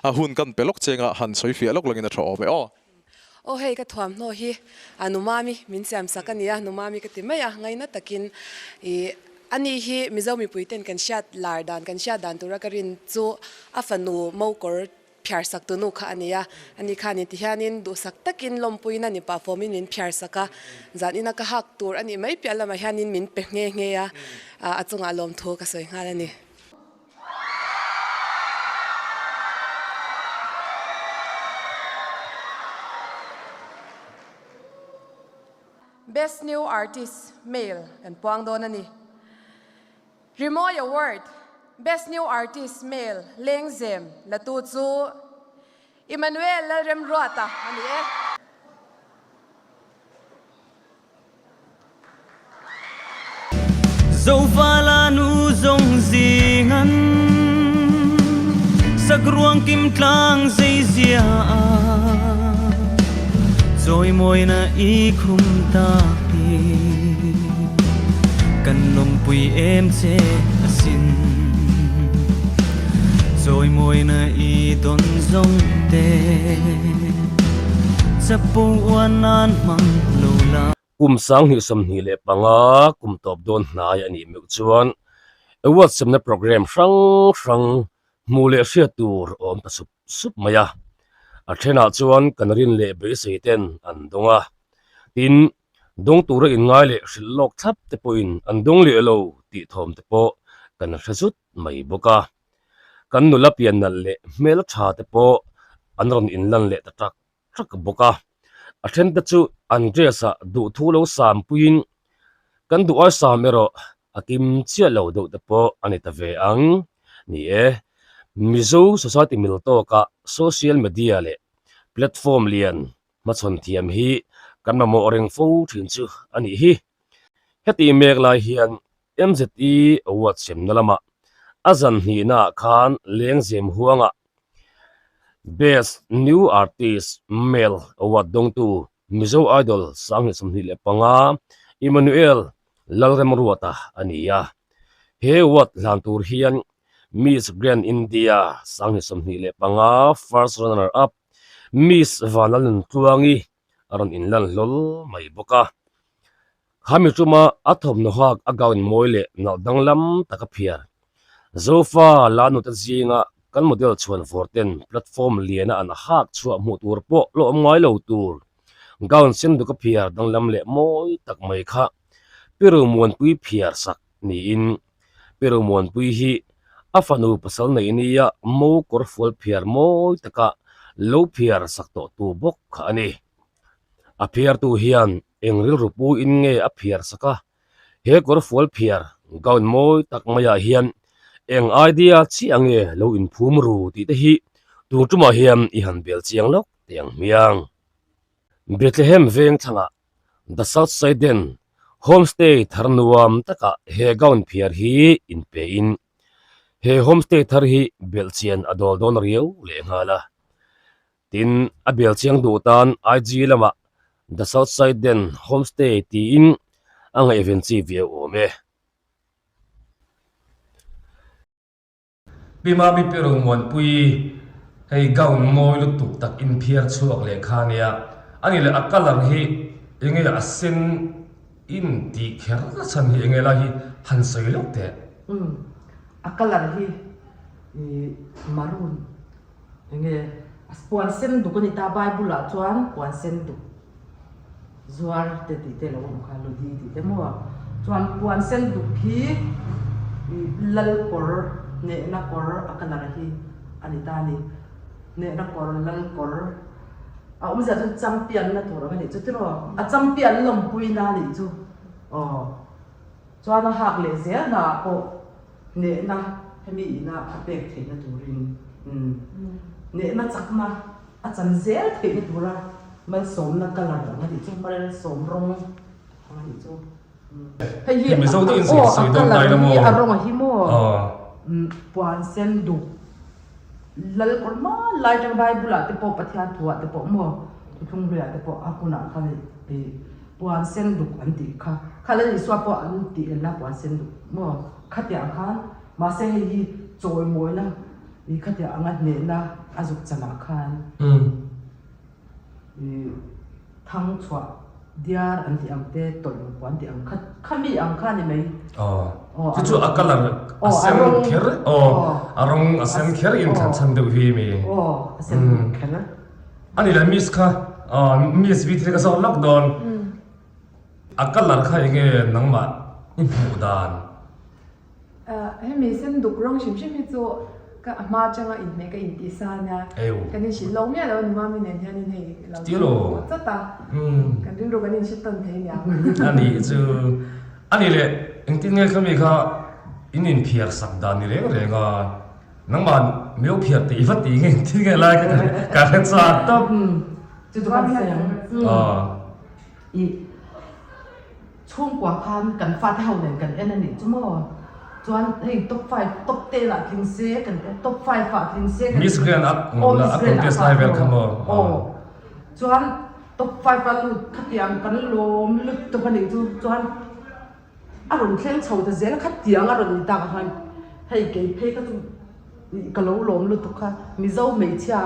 Hun kan pe lawk chenga han sawi fiah lawk langin a tha awm e aw. Aw hei ka thuamhnaw hi a Numami min siam sak a nia, Numami ka ti mai a, ngaina takin ih ani hi Mizo mipui ten kan hriat lar dan, kan hriat dan tura ka rin chu a fanu mokawr phiar sak tu nu kha a ni a, ani khanin tihianin duhsak takin lawmpuiin a ni pah fawmin min phiar sak a, zan ina ka hak tur a nih mai piah lamah hianin min pe nghe nghe a, a chungah lawmthu ka sawi nghal a ni. Best New Artist, Male, kan puang dawn a ni. Rimawi Award, Best New Artist, Male, Lengzem latu chu Emmanuel Lalremruata a ni e. Zovala nu zawng zing an Sakruang kim tlang zei zia Chawimawina i khum ta hi Kan lawmpui em che asin Chawimawina i dawn zawng te Chapo uan nan hmang lo la. Kum 2025 kum tawp dawn hnai a nih meuh chuan award semna program hrang hrang hmuh leh hriat tur a awm ta sup sup mai a. A thenah chuan kan rin leh beisei ten an dawng a, tin dawng tura inngai leh hrilh lawk thlap te pawhin an dawng leh lo tih thawm te pawh kan hre zut mai bawk a. Kan nula pian nalh leh hmel tha te pawh an rawn inlan leh ta tak tak bawk a. A then te chu an dress ah duhthu lo sam puiin kan duh ai sam erawh a kim chiah lo deuh te pawh a ni ta ve ang. Ni e, Mizo society mil tawka social media leh platform lian hmachhawn thiam hi kan mamawh reng fo thin chu a nih hi. Heti mek lai hian MZE Award semna lamah a zan hnihnaah khan Lengzem huangah Best New Artist Male Award dawngtu Mizo Idol 2025 Emmanuel Lalremruata a ni a. He award hlan tur hian Miss Grand India 2025 First Runner Up Miss Vanlalnuntluangi a rawn inlan hlawl mai bawk a. Khami tuma a thawmhnaw hak a gown mawi leh nalh danglam tak a phiar. Zofa la nute zinga kan model chhuan vawr ten platform liana an hak chhuah hmuh tur pawh la awm ngai lo tur gown sen duk a phiar danglam leh mawi tak mai kha Piru Muanpui phiar sak niin Piru Muanpui hi a fanu pasal neih nia mo kawr fual phiar mawi taka lo phiar sak tawh tu bawk kha a ni. A phiartu hian eng rilru pu in nge a phiar sak a, he kawr fual phiar gown mawi tak maiah hian eng idea chiah nge lo inphum ru tih te hi tun tumah hian i han bel chiang lawk teh ang hmiang. Bethlehem veng thlangah The South Side Den Homestay thar nuam takah he gown phiar hi inpe in he homestay thar hi belhchian a dawl dawn riau leh nghal a. Tin, a belchiang duh tan IG lamah The South Side Den Homestay tiin a ngaihven chi viau awm e. Pi Mami Pi Romuanpui hei gown mawi lutuk tak inphiar chhuak leh kha nia, a ni leh a colour hi enge a sen in tih kher chhan hi enge lai hi han sawi lawk teh. Umm a colour hi maroon enge puan sen duk a ni ta bible ah chuan puan sen duk. Zuar te tih te lo awm kha Ludi tih te maw chuan puan sen duk hi lal kawr hnehna kawr a colour hi a ni ta a ni hnehna kawr lal kawr a awmzia chu champion na tur ang a nih chu tiraw a champion lawmpui na a nih chu aw chuan a hak leh zel hna ah pawh hnehna hemi ina a pek theihna turin hnehna chakna. A chan zel theihna tura malsawmna colour ang a nih chu, malsawm rawng ang a nih chu. Hei hi aw a colour hi a rawng a hi maw puan sen duk lal kawr hma lai atang bible ah te pawh Pathian thu ah te pawh maw thuthlung hlui ah te pawh a hunah khan ih puan sen duk an tih kha kha Lal Isua pawh an tih el a puan sen duk maw khatiang khan mahse hei hi chawimawina. I khatiang anga hnehna a zuk chanah khan i thang chhuah diar an tih ang te tawlh lung pawh an tih ang kha khami ang kha a ni mai. Aw chu chu a colour a sen kher aw a rawng a sen kher in thlan chhan deuh hi mi. Aw a sen kher. A ni leh miss kha aw miss vi thil ka zawt lawk dawn. A colour kha enge nangmah i hmuh dan. Hemi sen duk rawng hrim hrim hi chu ka a hma atanga inhmeh ka intih sa a nia. Kan inhrilh lo miah lo a ni mami nen hianin hei lo hrilh chawt a, kan rilru kan inhre tawn thei nia. A nih chu a ni leh engtin nge khami kha in inphiar sak dan ni reng reng a, nangmah mio phiar tih va tih nge engtin nge lai kha ka hre chak tawp. Chu chu kan sawi ang. I chhungkua khan kan fate ho nen kan en a nih chu maw? Chuan hei top five, top ten ah tling se kan top five ah tling se kan Miss Grand a Aw Miss Grand contest lai vel kha maw? Aw chuan top five a lut khatiang kan lawm lutuk a nih chu chuan a rawn thleng chho ta zel a khatiang a rawn ni tak ah khan hei kei phei kha chu ka lo lawm lutuk kha Mizo hmeichhia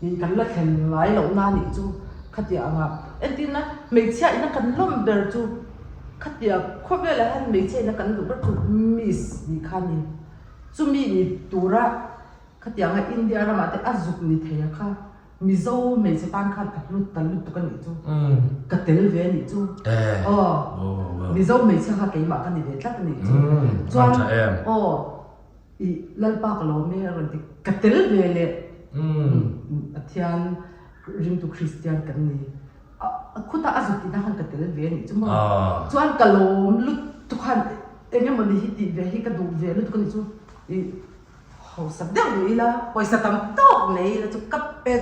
Ih kan la thlen ngai loh na nih chu khatiang anga entirna hmeichhia ina kan lawm ber chu khatiang khawvelah hian hmeichhia ina kan duh ber chu miss nih kha ni chumi ni tura khatianga India ramah te a zuk ni thei a kha Mizo hmeichhe tan khan a hlut ta lutuk a nih chu ka tel ve a nih chu aw Mizo hmeichhia kha keimah ka ni ve tlat a nih chu chuan aw. I Lalpa ka lawm e a rawn ti, ka tel ve leh Pathian ringtu Kristian kan ni. Khutah a zuk tihna khan ka tel ve a nih chu maw. Chuan ka lawm lutuk khan eng emaw ni hi tih ve hi ka duh ve lutuk a nih chu. I hausa deuh ni ila, pawisa tam tawk nei ila chu ka pe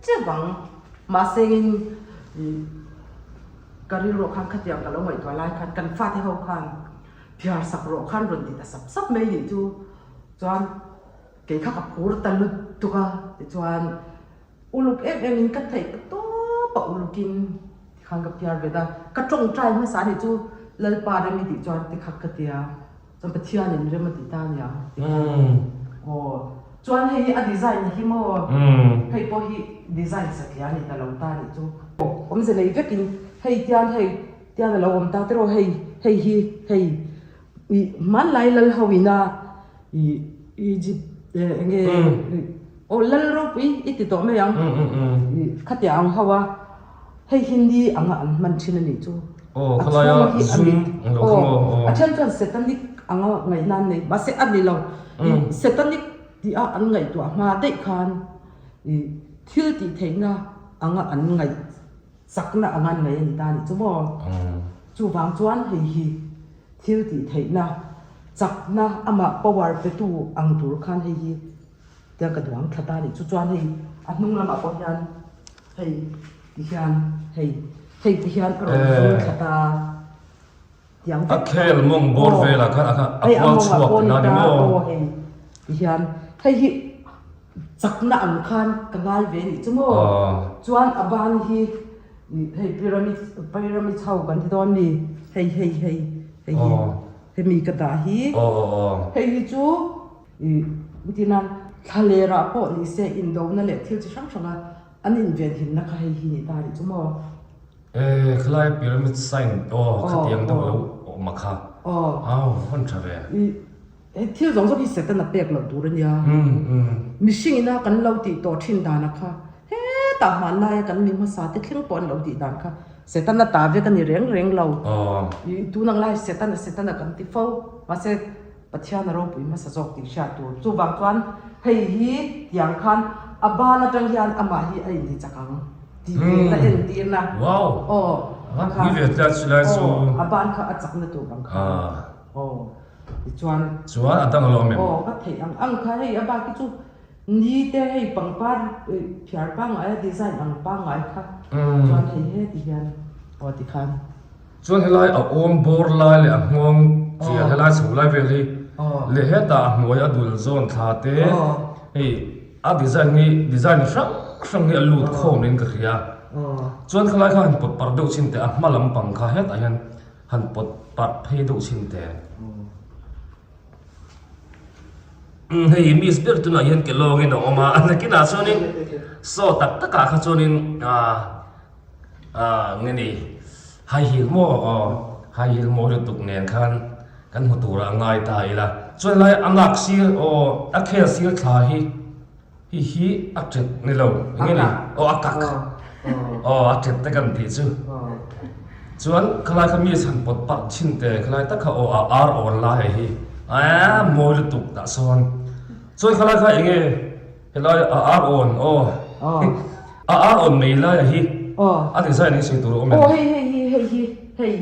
teuh ang. Mahse in ka rilruah khan khatiang ka lo ngaihtuah lai khan kan fate ho khan Phiar sak rawh khan rawn ti ta sap sap mai nih chu chuan kei kha ka phur ta lutuk a tichuan uluk em em in ka theih ta tawp a uluk in tikhan ka phiar vet a ka tawngtai hmasa nih chu Lalpa rem i tih chuan tikhat ka tia chuan Pathian in rem a ti ta ania tikhan aw chuan hei hi a design hi maw hei pawh hi design satliah a ni ta lo ta nih chu awmze nei vek in hei tian hei Tiang a lo awm ta tiraw hei hei hi hei ih hmanlai lal ho ina ih Egypt eh enge aw lal ropui i ti tawh mai ang ih khatiang ang ho a hei hi ni anga an hman thin a nih chu a chhung hi a mit aw a then chuan satanic anga ngaihna an nei mahse a ni lo ih satanic tih a an ngaihtuah hma daih khan ih thil tih theihna anga an ngaih. Chakna a ngan mai a ni ta a nih chu maw? Chuvang chuan hei hi thil tih theihna, chakna amah power petu ang tur khan hei hi tia ka duang thla ta a nih chu. Chuan hei a hnung lamah pawh hian hei ti hian hei hei ti hian a rawn zung thla ta tiang A khel mawng bawr velah khan a kual chhuak tihna a ni maw? Aw hei ti hian hei hi Chakna ang khan ka ngai ve nih chu maw? Chuan a ban hi hei pyramid pyramid ho kan ti dawn mi hei hei hei hei hi hemi ka dah hi hei hi chu ih tina thlaler ah pawh ni se indona leh thil chi hrang hrang a an invenhimna kha hei hi ni ta nih chu maw? E khalai pyramid sign aw khatiang deuh lo awm a kha au hman tha ve. He thil zawng zawng hi Satan a pek loh tur a nia. Mihring ina kan lo tih tawh thin dan a kha hetah hmanlaia kan mi hmasa te thleng pawh an lo tih dan kha Satan a ta vek a ni reng reng lo. Tun ang lai Satan a Satan a kan ti fo. Mahse Pathian a ropui hmasa zawk tih hriat tur. Chuvang chuan hei hi tiang khan a ban atang hian amah hi a inti chak ang tih ve na entirna. Aw a ban kha a chakna tur ang kha. Aw. Tichuan. Chuan a dang alawm em? Aw ka theih ang ang kha hei a bak hi chu ni te hei pangpar phiar pangngai a design ang pangngai kha chuan hei he ti hian aw ti khan. Chuan helai a awm bawr lai leh a nghawng chiah helai chho lai vel hi leh hetah a hnuai a dul zawn thla te hei a design hi design hrang hrang hi a lut khawm in ka hria. Chuan khalai kha han pawt parh deuh chin teh a hma lampang kha hetah hian Han pawt parh phei deuh chhin teh. Hei miss ber tunah hian ke lawngin a awm a, a nakinah chuanin saw tak takah kha chuanin ah ah nge ni high heel maw aw high heel mawi lutuk nen khan kan hmu turah a ngai ta ila. Chuan lai a nak sir aw a khel sir thla hi. Hi hi a ṭet ni lo eng nge ni? Aw a kak. Aw a ṭet te kan tih chu. Chuan khalai kha mi chhan pawt parh thin te khalai tak kha aw a ar awn lai a hi. Aaa mawi lutuk tah sawn. Chuan khalai kha eng nge helai a ar awn aw. A ar awn mai lai a hi. A design hi sawi tur a awm em? Aw hei hei hi hei hi hei.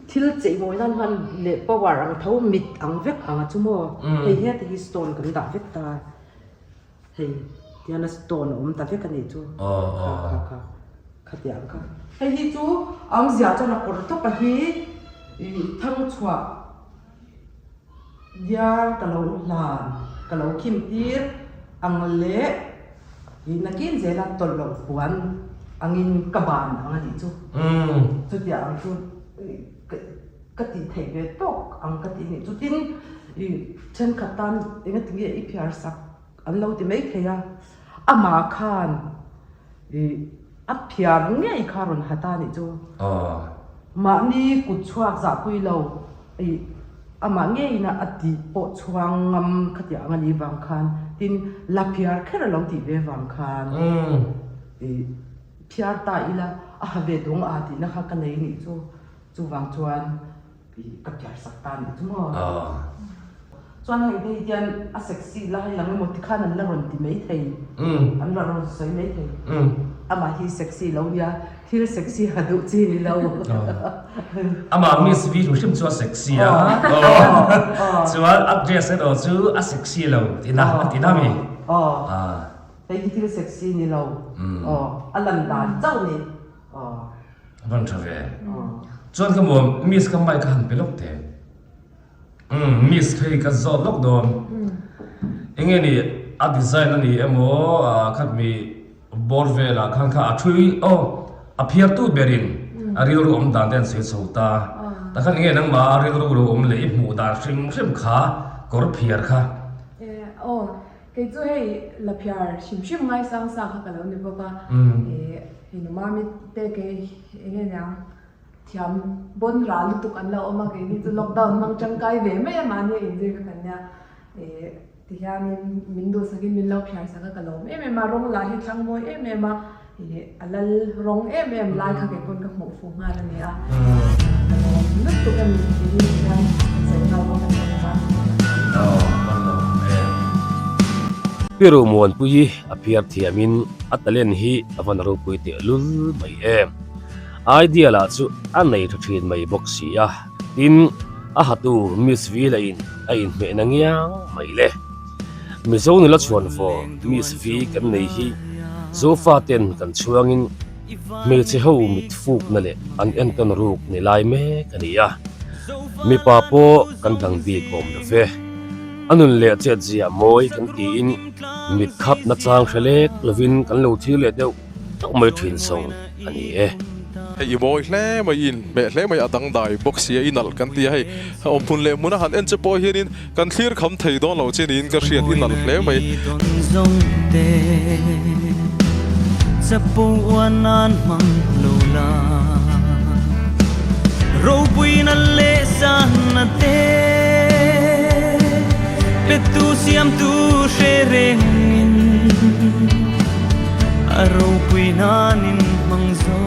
Thil cheimawi nan hman leh power ang tho mit ang vek ang a chu maw hei heta hi stone kan dah vek ta hei tihian a stone a awm ta vek a nih chu kha kha kha khatiang kha hei hi chu a awmzia chuan a kawr tawp a hi ih thang chhuah diar ka lo hlan ka lo khim tir ang leh. Ih nakin zela tawlh loh puan angin ka ban ang a nih chu. Chutiang ang chu ka tih theih ve tawk ang ka tih nih chu. Tin, ih thenkhat tan engati nge i phiar sak an lo ti mai thei a, amah khan ih a phiar ngei kha rawn ha ta nih chu. Mahni kut chhuak zahpui lo. Ih, amah ngeiin a tih pawh chhuang ngam khatiang ang a nih vang khan, tin la phiar kher a lo tih ve vang khan ih phiar ta ila a ha ve dawng a tihna kha ka nei nih chu, chuvang chuan ih ka phiar sak ta nih chu maw. Chuan hei te hi hian a sexy lai lang emaw tikhan an la rawn ti mai thei, an la rawn sawi mai thei. Amah hi sexy lo nia, thil sexy ha duh chi ni lo. Amah Miss V hrim hrim chu a sexy a, chuan a dress erawh chu a sexy lo tihna a ti na mi? Hei hi thil sexy ni lo, a lan dan chauh ni. A van tha ve. Chuan ka maw Miss ka mic a han pe lawk teh. Umm miss hei ka zawt lawk dawn. Enge ni a design a ni emaw ah khat mi bawr velah khan kha a thui aw a phiartu berin a rilru awm dan te an sawi chho ta. Tah khan enge nangmah a rilru lo awm leh i hmuh dan hrim hrim kha kawr phiar kha. Aw kei chu hei la phiar hrim hrim ngaisang sa kha ka lo ni bawk a. Hei nu mami te kei enge niang. Thiam bawn ral lutuk an lo awm a, keini chu lockdown hmang tangkai ve mai a mahni a inzir kha kan nia. Ih tihianin min duhsakin min lo phiar sak a ka lawm em em a, rawng lah hi thlang mawi em em a, ih a lal rawng em em lai kha kei pawn ka hmuh fuh nghal a ni a, ka lawm lutuk a ni tiin hian ka sawi nghal bawk a ni a. Aw, kan lawm em. Pi Romuanpui hi a phiar thiamin a talent hi a van ropui tehlul mai em. Idea lah chu a nei tha thin mai bawk si a, tin, a hatu Miss V lahin a inhmeh na ngiang mai le. Mizo nula chhuanvaw Miss V kan nei hi Zofa ten kan chhuangin hmeichhe ho mit fukna leh an entawn ruk ni lai mek a ni a, mipa pawh kan dang bik awm lo ve. A nun leh chet zia mawi kan tiin mit khap nachang hre lek lovin kan lo thlir leh deuh teuh mai thin zawng a ni e. Hei i mawi hle mai, i inhmeh hle mai, a dangdai bawk sia, i nalh kan ti a, hei awm hmun leh hmuna han en che pawh hianin kan thlir kham thei dawn lo che niin ka hriat, i nalh hle mai. A ropui nanin hmang zo.